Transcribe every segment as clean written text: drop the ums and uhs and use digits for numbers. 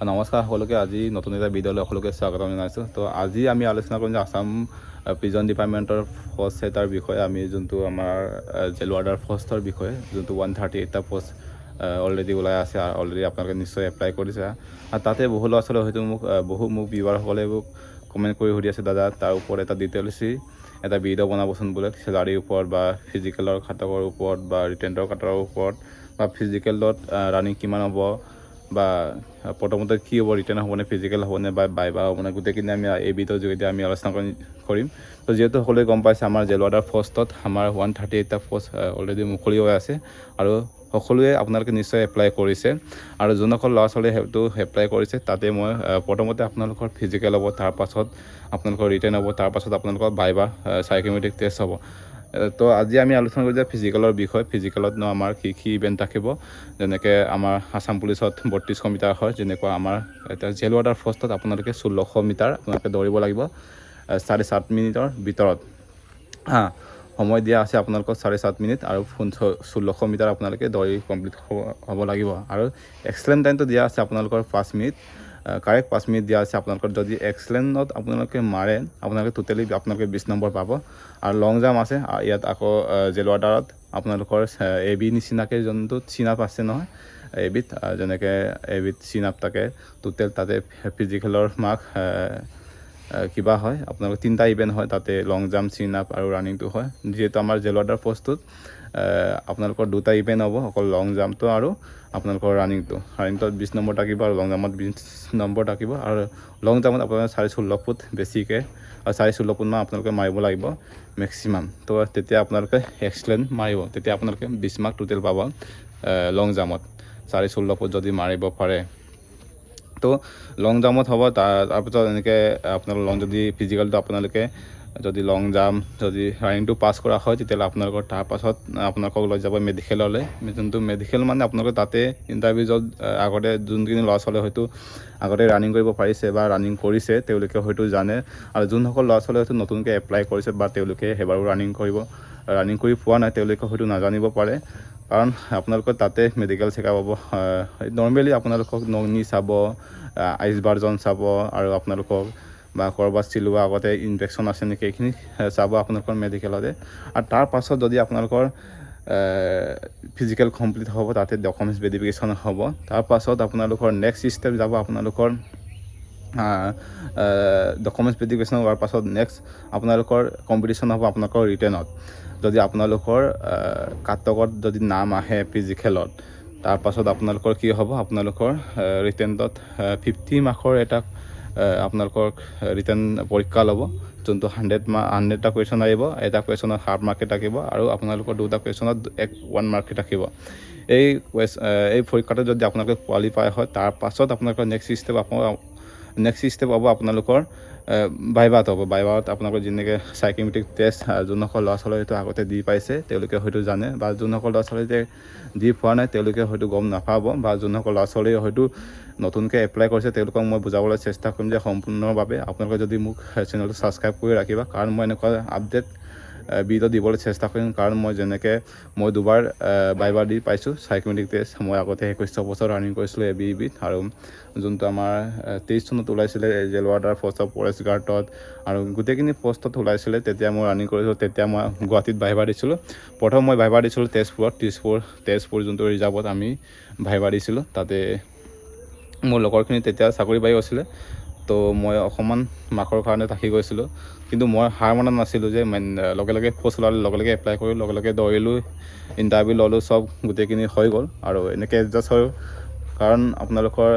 নমস্কাৰ সকলোকে। আজি নতুন এটা ভিডিঅ'লৈ সকলোকে স্বাগতম জনাইছোঁ। তো আজি আমি আলোচনা কৰিম যে আছাম প্ৰিজন ডিপাৰ্টমেণ্টৰ পষ্ট এটাৰ বিষয়ে, আমি যোনটো আমাৰ জেল ৱাৰ্ডাৰ পষ্টৰ বিষয়ে, যোনটো 138টা পষ্ট অলৰেডি ওলাই আছে। অলৰেডি আপোনালোকে নিশ্চয় এপ্লাই কৰিছে আৰু তাতে বহু ল'ৰা ছোৱালীয়ে হয়তো মোক বহু মোক ভিউৱাৰসকলে মোক কমেণ্ট কৰি সুধি আছে, "দাদা, তাৰ ওপৰত এটা ডিটেইলছ এটা ভিডিঅ' বনাবচোন" বোলে, চেলাৰীৰ ওপৰত বা ফিজিকেলৰ কাটঅফৰ ওপৰত বা ৰিটেনৰ কাটঅফৰ ওপৰত বা ফিজিকেলত ৰানিং কিমান হ'ব বা প্ৰথমতে কি হ'ব, ৰিটেন হ'বনে, ফিজিকেল হ'বনে বা ভাইভা হ'বনে, গোটেইখিনি আমি এই ভিডিঅ'ৰ যোগেদি আমি আলোচনা কৰিম। তো যিহেতু সকলোৱে গম পাইছে, আমাৰ জেল ৱাৰ্ডাৰ পষ্টত আমাৰ 138টা পষ্ট অলৰেডি মুকলি হৈ আছে আৰু সকলোৱে আপোনালোকে নিশ্চয় এপ্লাই কৰিছে। আৰু যোনসকল ল'ৰা ছোৱালীয়ে সেইটো এপ্লাই কৰিছে, তাতে মই প্ৰথমতে আপোনালোকৰ ফিজিকেল হ'ব, তাৰপাছত আপোনালোকৰ ৰিটেন হ'ব, তাৰপাছত আপোনালোকৰ ভাইভা, চাইক'মেট্ৰিক টেষ্ট হ'ব। তো আজি আমি আলোচনা কৰিম যে ফিজিকেলৰ বিষয়, ফিজিকেলতনো আমাৰ কি কি ইভেণ্ট থাকিব। যেনেকৈ আমাৰ আছাম পুলিচত 3200 মিটাৰ হয়, যেনেকুৱা আমাৰ এতিয়া জেল ৱাৰ্ডাৰ পষ্টত আপোনালোকে 1600 মিটাৰ আপোনালোকে দৌৰিব লাগিব 7.5 মিনিটৰ ভিতৰত। হা, সময় দিয়া আছে আপোনালোকক 7.5 মিনিট আৰু 1600 মিটাৰ আপোনালোকে দৌৰি কমপ্লিট হ'ব লাগিব। আৰু এক্সেলেণ্ট টাইমটো দিয়া আছে আপোনালোকৰ 5 মিনিট, কাৰেক্ট 5 মিনিট দিয়া আছে আপোনালোকৰ। যদি এক্সেলেণ্টত আপোনালোকে মাৰে, আপোনালোকে টোটেলি আপোনালোকে 20 নম্বৰ পাব। আৰু লং জাম্প আছে ইয়াত আকৌ জেল ৱাৰ্ডাৰত আপোনালোকৰ এ বি নিচিনাকৈ যোনটো চিন আপ আছে নহয় এবিধ, যেনেকৈ এবিধ চিন আপ থাকে, টোটেল তাতে ফিজিকেলৰ মাৰ্ক কিবা হয়, আপোনালোকৰ তিনিটা ইভেণ্ট হয় তাতে, লং জাম্প, চিন আপ আৰু ৰানিংটো হয়। যিহেতু আমাৰ জেল ৱাৰ্ডাৰ পষ্টটোত আপোনালোকৰ দুটা ইভেণ্ট হ'ব, অকল লং জাম্পটো আৰু আপোনালোকৰ ৰানিংটো। ৰানিংটোত 20 নম্বৰ থাকিব আৰু লং জাম্পত 20 নম্বৰ থাকিব। আৰু লং জাম্পত আপোনালোকে 16.5 ফুট বেছিকৈ আৰু 16.5 ফুটমান আপোনালোকে মাৰিব লাগিব মেক্সিমাম। তো তেতিয়া আপোনালোকে এক্সেলেণ্ট মাৰিব, তেতিয়া আপোনালোকে 20 মাৰ্ক টোটেল পাব লং জাম্পত, 16.5 ফুট যদি মাৰিব পাৰে। তো লং জাম্পত হ'ব। তাৰপিছত এনেকৈ আপোনালোক লং যদি ফিজিকেলটো আপোনালোকে যদি লং জাম্প, যদি ৰানিংটো পাছ কৰা হয়, তেতিয়াহ'লে আপোনালোকৰ তাৰপাছত আপোনালোকক লৈ যাব মেডিকেললৈ। যোনটো মেডিকেল মানে আপোনালোকে তাতে ইণ্টাৰভিউ, য'ত আগতে যোনখিনি ল'ৰা ছোৱালীয়ে হয়তো আগতে ৰানিং কৰিব পাৰিছে বা ৰানিং কৰিছে, তেওঁলোকে হয়তো জানে। আৰু যোনসকল ল'ৰা ছোৱালীয়ে হয়তো নতুনকৈ এপ্লাই কৰিছে বা তেওঁলোকে সেইবাৰো ৰানিং কৰি পোৱা নাই, তেওঁলোকে হয়তো নাজানিব পাৰে। কাৰণ আপোনালোকৰ তাতে মেডিকেল চেকআপ হ'ব। নৰ্মেলি আপোনালোকক নি চাব, আইচ ভাৰ্জন চাব আৰু আপোনালোকক বা ক'ৰবাত চিলোৱা আগতে ইনফেকশ্যন আছে নেকি, এইখিনি চাব আপোনালোকৰ মেডিকেলতে। আৰু তাৰ পাছত যদি আপোনালোকৰ ফিজিকেল কমপ্লিট হ'ব, তাতে ডকুমেণ্টছ ভেৰিফিকেশ্যন হ'ব। তাৰপাছত আপোনালোকৰ নেক্সট ষ্টেপ যাব, আপোনালোকৰ ডকুমেণ্টছ ভেৰিফিকেশ্যন হোৱাৰ পাছত নেক্সট আপোনালোকৰ কম্পিটিশ্যন হ'ব আপোনালোকৰ ৰিটেনত। যদি আপোনালোকৰ কাটঅফত যদি নাম আহে ফিজিকেলত, তাৰপাছত আপোনালোকৰ কি হ'ব? আপোনালোকৰ ৰিটেনত 50 মাৰ্কৰ এটা আপোনালোকৰ ৰিটেন পৰীক্ষা ল'ব, যোনটো 100টা কুৱেশ্যন আহিব। এটা কুৱেশ্যনত হাফ মাৰ্কে থাকিব আৰু আপোনালোকৰ দুটা কুৱেশ্যনত ওৱান মাৰ্কে থাকিব। এই পৰীক্ষাটো যদি আপোনালোকে কোৱালিফাই হয়, তাৰপাছত আপোনালোকৰ নেক্সট ষ্টেপ হ'ব আপোনালোকৰ ভাইভাত হ'ব। ভাইভাত আপোনালোকৰ যেনেকৈ চাইক'মেট্ৰিক টেষ্ট, যোনসকল ল'ৰা ছোৱালীয়ে হয়তো আগতে দি পাইছে, তেওঁলোকে হয়তো জানে বা যোনসকল ল'ৰা ছোৱালীয়ে দি পোৱা নাই, তেওঁলোকে হয়তো গম নাপাব বা যোনসকল ল'ৰা ছোৱালীয়ে হয়তো নতুনকৈ এপ্লাই কৰিছে, তেওঁলোকক মই বুজাবলৈ চেষ্টা কৰিম যে সম্পূৰ্ণভাৱে আপোনালোকে যদি মোক চেনেলটো ছাবস্ক্ৰাইব কৰি ৰাখিবা, কাৰণ মই এনেকুৱা আপডেট ভিডিঅ' দিবলৈ চেষ্টা কৰিম। কাৰণ মই যেনেকৈ মই দুবাৰ ভাইভা দি পাইছোঁ চাইক'মেট্ৰিক টেষ্ট। মই আগতে 21 বছৰ ৰানিং কৰিছিলোঁ এ বি বিত আৰু যোনটো আমাৰ 23 চনত ওলাইছিলে জেল ৱাৰ্ডাৰ পষ্টত, ফৰেষ্ট গাৰ্ডত আৰু গোটেইখিনি পষ্টত ওলাইছিলে, তেতিয়া মই ৰানিং কৰিছিলোঁ। তেতিয়া মই গুৱাহাটীত ভাইভা দিছিলোঁ। প্ৰথম মই ভাইভা দিছিলোঁ তেজপুৰত, তেজপুৰ তেজপুৰ যোনটো ৰিজাৰ্ভত আমি ভাইভা দিছিলোঁ। তাতে মোৰ লগৰখিনি তেতিয়া চাকৰি পাই গৈছিলে, তো মই অকণমান মাৰ্কৰ কাৰণে থাকি গৈছিলোঁ। কিন্তু মই হাৰ মনা নাছিলোঁ যে লগে লগে পষ্ট ওলালে, লগে লগে এপ্লাই কৰিলোঁ, লগে লগে দৌৰিলোঁ, ইণ্টাৰভিউ ল'লোঁ, চব গোটেইখিনি হৈ গ'ল আৰু এনেকৈ এডজাষ্ট হৈ। কাৰণ আপোনালোকৰ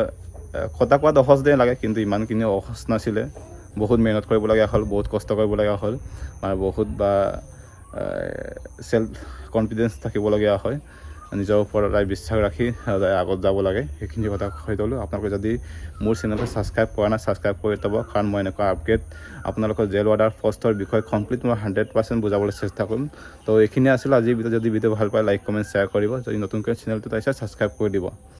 কথা কোৱাত সহজ যেন লাগে, কিন্তু ইমানখিনি সহজ নাছিলে। বহুত মেহনত কৰিবলগীয়া হ'ল, বহুত কষ্ট কৰিবলগীয়া হ'ল আৰু বহুত বা চেল্ফ কনফিডেঞ্চ থাকিবলগীয়া হয়। নিজৰ ওপৰত সদায় বিশ্বাস ৰাখি সদায় আগত যাব লাগে। সেইখিনি কথা কৈ থ'লোঁ। আপোনালোকে যদি মোৰ চেনেলটো ছাবস্ক্ৰাইব কৰা নাই, ছাবস্ক্ৰাইব কৰি থ'ব, কাৰণ মই এনেকুৱা আপগ্ৰেড আপোনালোকৰ জেল ৱাৰ্ডাৰ পষ্টৰ বিষয়ে কমপ্লিট মই 100% বুজাবলৈ চেষ্টা কৰিম। তো এইখিনিয়ে আছিল আজিৰ ভিডিঅ'। যদি ভিডিঅ' ভাল পায়, লাইক, কমেণ্ট, শ্বেয়াৰ কৰিব। যদি নতুনকৈ চেনেলটোত আহিছে, ছাবস্ক্ৰাইব কৰি দিব।